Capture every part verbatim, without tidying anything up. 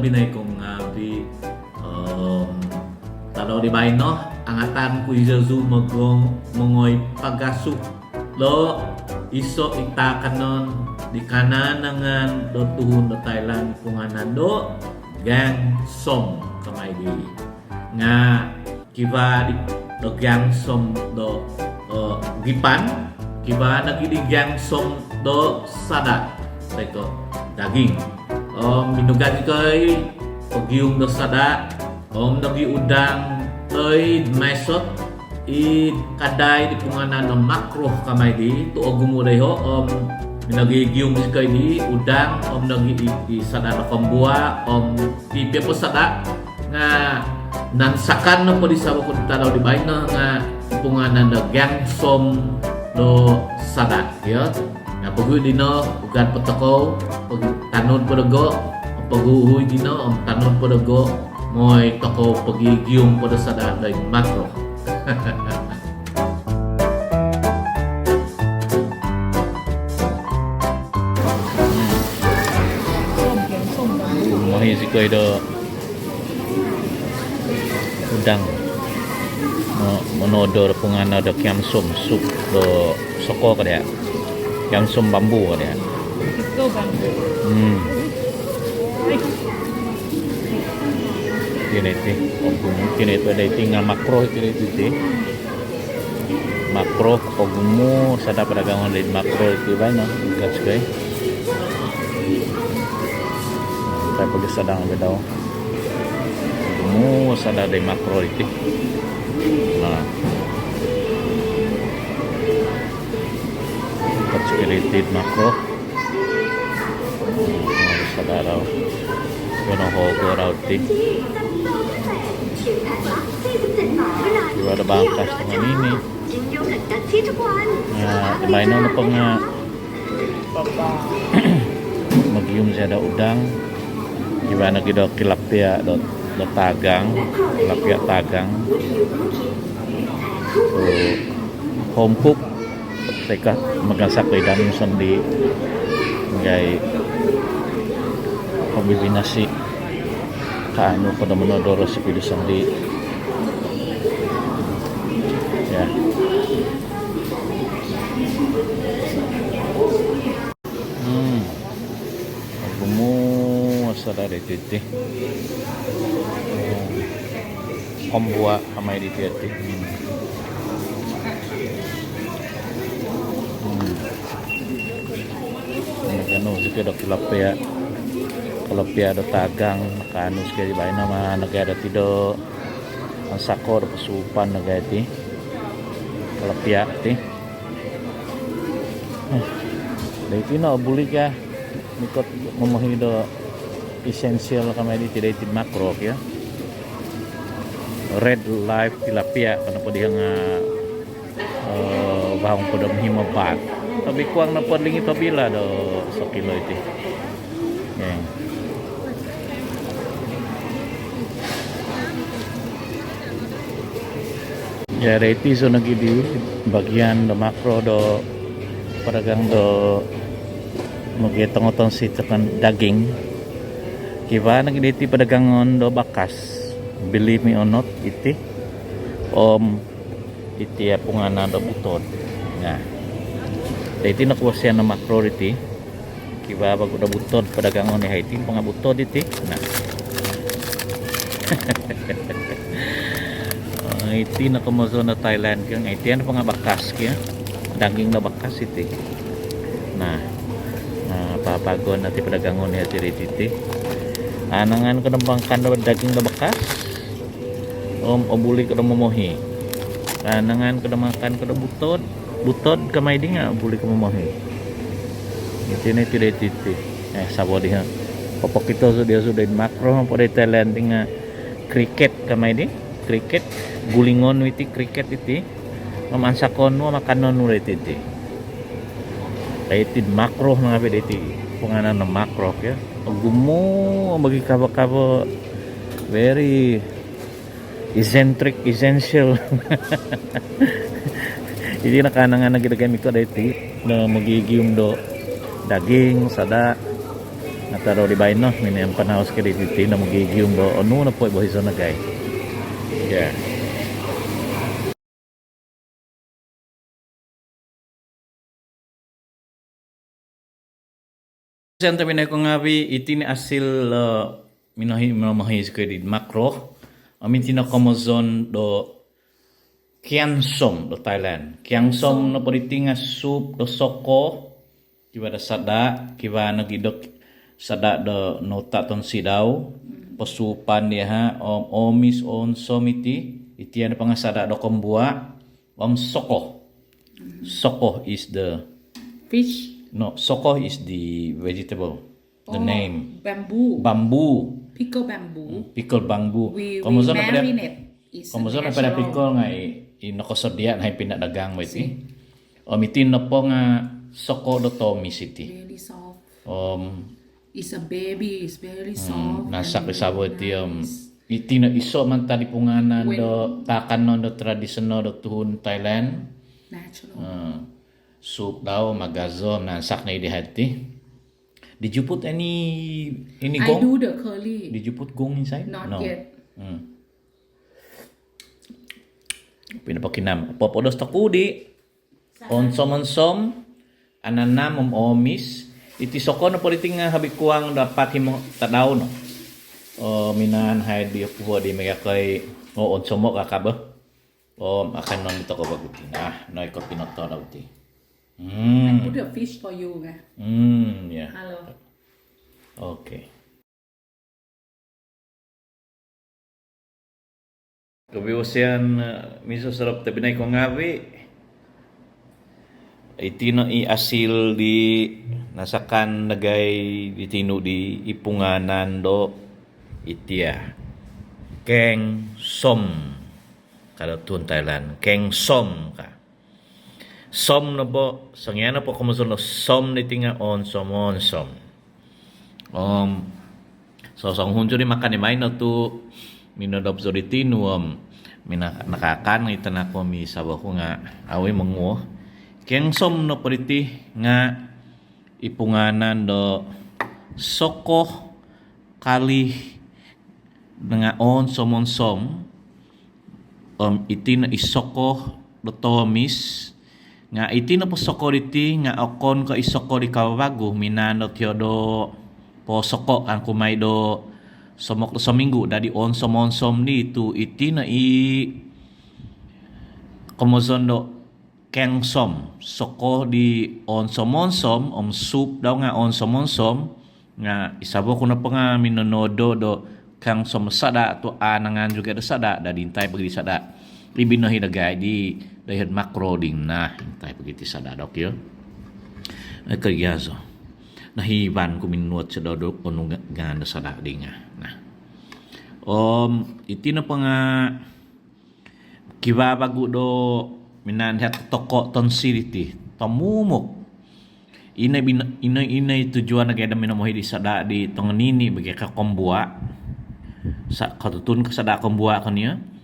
Binai kong ngaavi', om tadau di baino, angatan ku izozu mogong mongoi pagasu do iso i taakanon di kananangan do tuhun do Thailand, pungaanan do Gang Som kamai di. Nga' kivaa di do Gang Som do, eh, gipan, kivaa nogi di Gang Som do sada', toi ko' daging. Om minugat zikoi pogium do sada' om nogi udang toi Mae Sot id kadai di pungaanan do Makro kamai di, tu' ogumu' daiho'. Om minogigium zikoi di udang om nogi i, i sada' do kombua om pipio po sada'. Nga' naansakan nopo di sabo ku tadau di baino nga' pungaanan do Gang Som do sada' kio. Nga' poguhui dino, ugad po tokou, pogi tanud po dogo', poguhui dino om tanud po dogo', moi tokou pogigium po do sada' doid Makro. Mohi zikoi do udang. Mo-, monodor pungaanan do Kiam Som, sup do soko ka dia'. Kiam Som bambu ka dia'. Hmm. Iti no iti. Ogumu', iti no iti, ada iti nga' Makro, iti no iti. Makro, ogumu' sada' padagangon di Makro iti baino. Gas koi. Sampai pagi sadang bedau. Ogumu' sada' di Makro iti. Nah. Kat security Makro. Sada' dau. Yono hogo dau ti. Iwa' do bangkas tangan ini. Nga' baino nopo nga' mogium zikoi do udang. Iwa' nogi do tilapia do, do tagang. Tilapia tagang. Tu' home cook. Teka, magansak do id hamin sondii'. Ngai' hobi binasi. Kaanu ko do monodor o sipi do sondii'. Ya. Hmm. Ogumu' sada' diti. Kombua kamai diti ati. Hmm. Hmm. Nakaanu zikoi do tilapia. Tilapia do tagang, nakaanu zikoi di baino ma, nogi do tido. Ansako do posupan nogi ti. Tilapia ti. Hmm. Dai ti no buli ka. Mikot momohi do essential kamai diti, dai ti Makro kio. Red live tilapia, ka nopo diho nga', eh, bahung po do himo baht. Tobi kuang nopo lingit tobi lah do sokilo iti. Ya. Ya, dai ti zou nogi di bagian do Makro do padagang do mogitongotonsi tokou daging. Kivaa nogi diti padagangon do bakas. Believe me or not, iti. Om iti pungaanan do butod. Nah. Dai ti no kavasian do Makro diti. Kivaa vagu do butod padagangon iyahai ti, nopo nga' butod iti. Nah. Oh, iti no komozon do Thailand kio, nga' iti nopo nga' bakas kio. Daging do bakas iti. Nah. Nah, papagon ati padagangon iyahai ti diti. Anangan ko do mangakan do daging do bakas. Om obuli ko do momohi. Anangan ko do mangakan ko do butod. Butod kamai di nga' obuli ko momohi. Iti no iti dai ti. Eh, sabo diho. Popokito zou diho zou id Makro, po dai Thailand ti nga' cricket kamai di. Cricket, gulingon nu iti cricket iti. Om ansakon nu, makanon nu dai ti. Dai ti Makro, ngavi' dai ti. Pungaanan do Makro kio. Ogumu' mogikavo-kavo. Very eccentric, essential. Iti no kaanangan nogi do mikot dai ti. No mogigium do daging, sada'. Tadau di baino, minimpanaus ko diti, no mogigium bo onu nopo i bohi zou nogi. Ya. Sian tobpinai ko ngaavi, iti no asil, eh, minohi, minohi ko di Makro. Om iti no komozon do Kian Som do Thailand. Kian Som nopo diti nga sup do soko. Kivaa do sada, kivaa nogi do sada do nouta tonsi dau. Posupan dia ha, om oomis, oonsom iti. Iti nopo nga sada do kombua. Om soko. Soko is the fish. No, soko is the vegetable. The name. Bamboo. Bamboo. Pickle bamboo. Hmm, pickle bamboo. We, we marinate. It's a natural. Komozon pada pickle nga i, i nokosodia nai pinadagang bo iti. Om iti nopo nga soko do toomis iti. Very soft. Om it's a baby, it's very soft. Nasak di sabo iti, om iti no iso mantad di pungaanan do taakanon do tradisional do tuhun Thailand. Natural. Sup dau magazo, nasak no i di hati. Did you put any, any gong? I do the curry. Did you put gong inside? Not yet. Hmm. Pinopokinam. Popodos toku di oonsom-oonsom, ananam om oomis. Iti soko nopo diti nga hobi kuang do apat himo tadau no. O, minaan hai di kuo di miaga koi, o, oonsom o kakabo. Om akanon tokou vagu ti. Nah, noikot pinoto dau ti. Hmm. I put a fish for you, kan? Hmm, ya. Halo. Okay. Kopiusian, eh, miso sorop tobpinai ko ngaavi. Iti no i asil di nasakan dagai di tinu di i pungaanan do iti a. Keng Som. Ka do tuhun Thailand, Keng Som ka. Som nopo, songian nopo komozon do som diti nga oonsom-oonsom. Om sosonguhun zou di makan di baino tu minodop zou di tinu om mina-, nakaakan i tanak om i sabo ku nga au i monguo. Keng Som nopo diti nga i pungaanan do soko kali nga oonsom-oonsom, om iti no i soko do toomis, nga iti nopo soko diti nga okon ko i soko di kavavagu, minaan do tiodo po soko kangku mai do somok do sominggu, dadi oonsom-oonsom di tu iti no i komozon do Keng Som, soko di oonsom-oonsom, om sup dau nga oonsom-oonsom, nga i sabo ku nopo nga minonodo do Keng Som sada tu anangan juga do sada, dadi intai pogi di sada. I binohi dagai di, doiho'd Makro dii nah, intai pogi ti sada dau kio. Nah, kariazo. Nah, iban ku minuot sada do onu nga-, ngaan do sada dii nga. Nah. Om iti nopo nga kivaa vagu do minaan diha toko tonsi diti, tomumuk. Ino i bin-, ino, ino i tujuan dagai do minomohi di sada di tongonini bagi ka kombua. Sa-, kotutun ka sada kombua konio.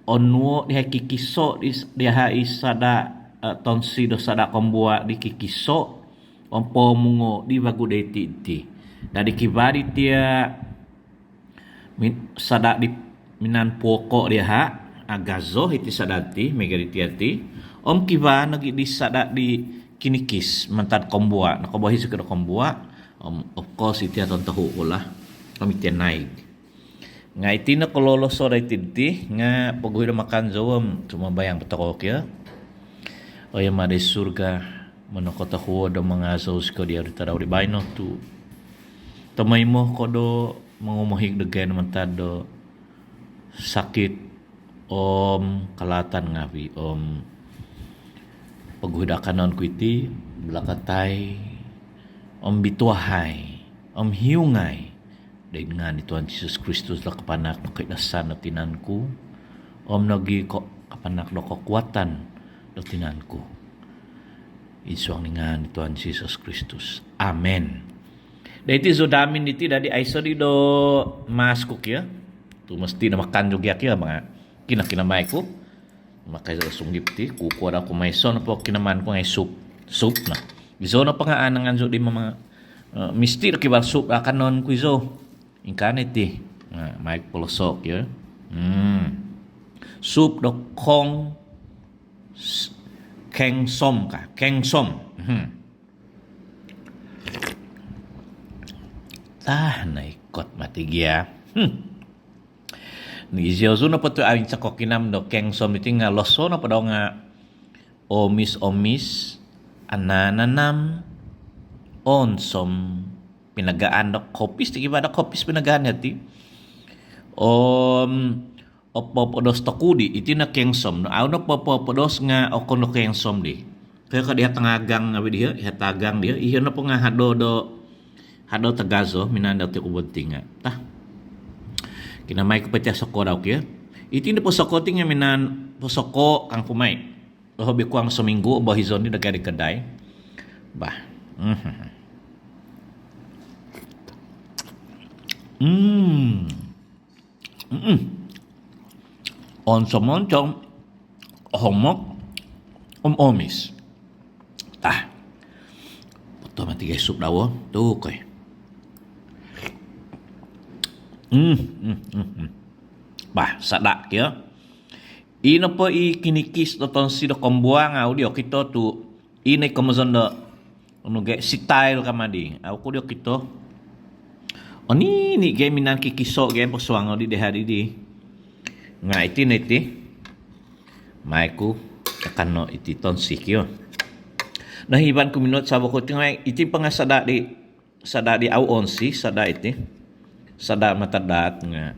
Onuo diha kikiso di s-, diha i sada, eh, tonsi do sada kombua di kikiso. Om pomungo di vagu doiti ti. Dadi kivaa di tia min-, sada di minaan puoko diha, agazo iti sada ti, miaga di tia ti. Om kivaa nogi di sada di kinikis mantad kombua, nokobohi zou ko do kombua. Om of course iti a tontohu ku lah. Om iti a naig. Nga iti no kololoso doiti ti, nga poguhi do makan zou om sumambayang po tokou kio. Oi Ama di surga, monokotohuod do mangazou zikoi dia di tadau di baino tu tomoimo ko do mongumohig dagai mantad do sakit om kalaatan ngaavi, om poguhi do akanon ku iti, balakatai, om bituahai, om hiungai, doid ngaan di Tuhan Jesus Kristus do kapanahak do koidasan do tinan ku, om nogi ko-, kapanahak do kokuatan do tinan ku. Id suang di ngaan di Tuhan Jesus Kristus. Amen. Doiti zou do hamin diti dadi aiso di do mask ku kio. Tu mesti do makan zou gia kio, manga kino-kino mai ku. Makai zou do sunggip ti, kukuo dau kumaiso nopo kinaman ku ngai sup. Sup no. Izou nopo nga anangan zou di mama-, Misti do kivaa sup do akanon ku izou. Ingkaa no iti. Maai ku polosok yo. Sup do kong kengsom ka, kengsom. Tah, naikot mati gia. Ni iziozu nopo tu au insakokinam do kengsom iti nga loso nopo dau nga omis-omis, ananam, onsom, pinagaan do kopis ti, kivaa do kopis pinagaan yati. Om opopodos tokudi, iti no kengsom no, au nopo opopodos nga okon no kengsom di. Kaya ka diha tangagang awi diha, diha tagang diha, iho nopo nga hado do, hado tagazo, minaan do ti kubon tinga. Tah. Kinamai ku pecah soko dau kio. Iti no posoko tinga minaan posoko kangku mai. Hobi kuang seminggu bo hizon di dagai di kedai. Bah. Hmm. Onsom-onsom, homok, om omis. Tah. Poto mati gia sup dau tu koi. Hmm, hmm, hmm, hmm. Bah, sada kio. Ino po i kinikis do tonsi do kombuang au di okito tu ino i komozon do onu gai style kama di. Au ku di okito. Oni ni gai minaan kikiso gai posuango di deha di di. Nga iti no iti. Maai ku akan no iti tonsi kio. Nah, iban ku minut sabo ku tingai iti pangasada di. Sada di au onsi, sada iti. Sada mata daat nga.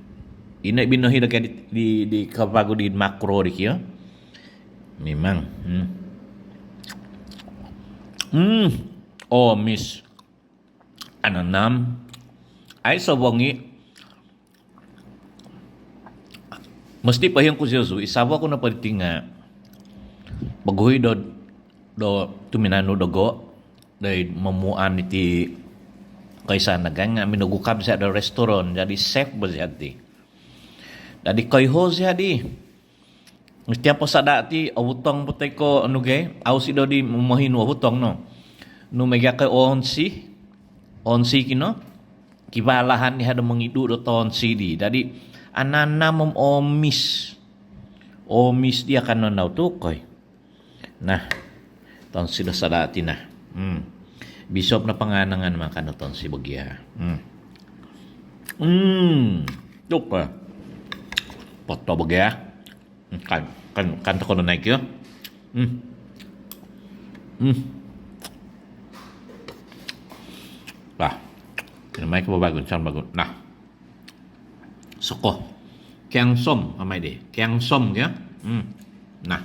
Ina binohi dagai di, di, di kapagu di Makro di kio. Memang. Hmm. Hmm. Omis. Ananam. Ai sobongi. Mesti pahing ku siosu, isavo ku nopo di tinga. Baguhi do, do tuminanu dogo. Dai momuan iti koisaan dagang nga minogukab sia do restoran, jadi chef bo sia ti. Jadi koiho sia di. Misti apo sada ti, obutong po toi ko onu gai, au sido di momohi nu obutong no. Nu mega ko onsi, onsi kino, kivaa lahan di hado mongidu do tonsi di. Jadi ananam om omis. Omis di akan nonau tu koi. Nah, tonsi do sada ti nah. Hmm. Bisop no panganangan makan do tonsi bagia. Hmm. Hmm. Tuk ka. Poto bagia. Hmm, kan, kan, kan toko do naik yo. Hmm. Hmm. Lah. Kena mai ke babagun, sang bagun. Nah. Soko. Kiang som, amai di. Kiang som kio. Hmm. Nah.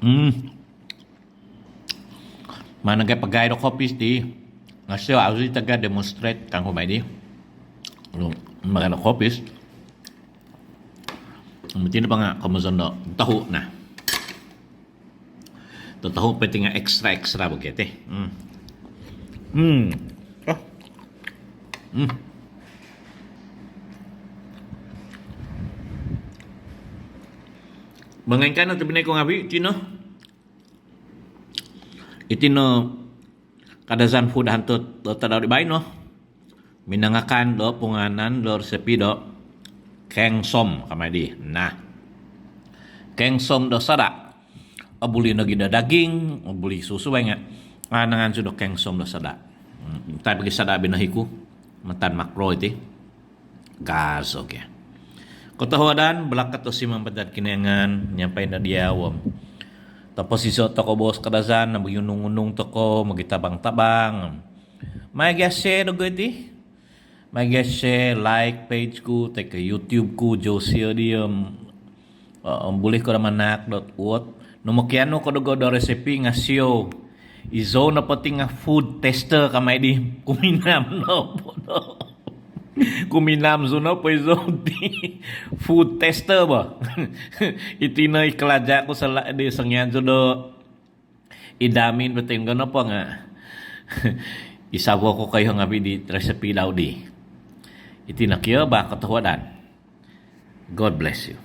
Hmm. Mana gai pagai do kopis di. Ngasio ausi taga demonstrate kangku mai di. Lu makan do kopis. Mesti do panga komozon do tahu nah. Totohu peti nga extra-extra bagia ti. Hmm. Hmm. Oh. Hmm. Mangaingkan no tobinai ku ngavi, iti no. Iti no Kadazan Food Hunter do tadau di baino. Minangakan do pungaanan do resepi do keng som kamai di. Nah. Keng som do sada. Obuli nogi do daging, obuli susu bainga. Ah, nangan su do keng som do sada. Hmm, tapi bagi sada binohi ku. Matan Makro iti. Gas, okey. Kotohuadan, balakat do simampat dot Kinoingan, nyampai no dia, om. Toposiso toko boos Kadazan, na mogiunung-unung toko, mogitabang-tabang. Mai gia share dogo iti. Mai gia share, like page ku, toi ko YouTube ku, Josie Odie, om. Om bulih ko do manaak dot uot. Nomokianu ko dogo do resepi ngasio. Izou nopo ti nga food tester kamai di. Kuminam nopo do. Kuminam su nopo izou ti. Food tester bo. Iti no i kalaja ku sala di songian su do. Idamin betinggo nopo nga. Isavo ko koiho ngavi di resepi dau di. Iti no kio bah, kotohuadan. God bless you.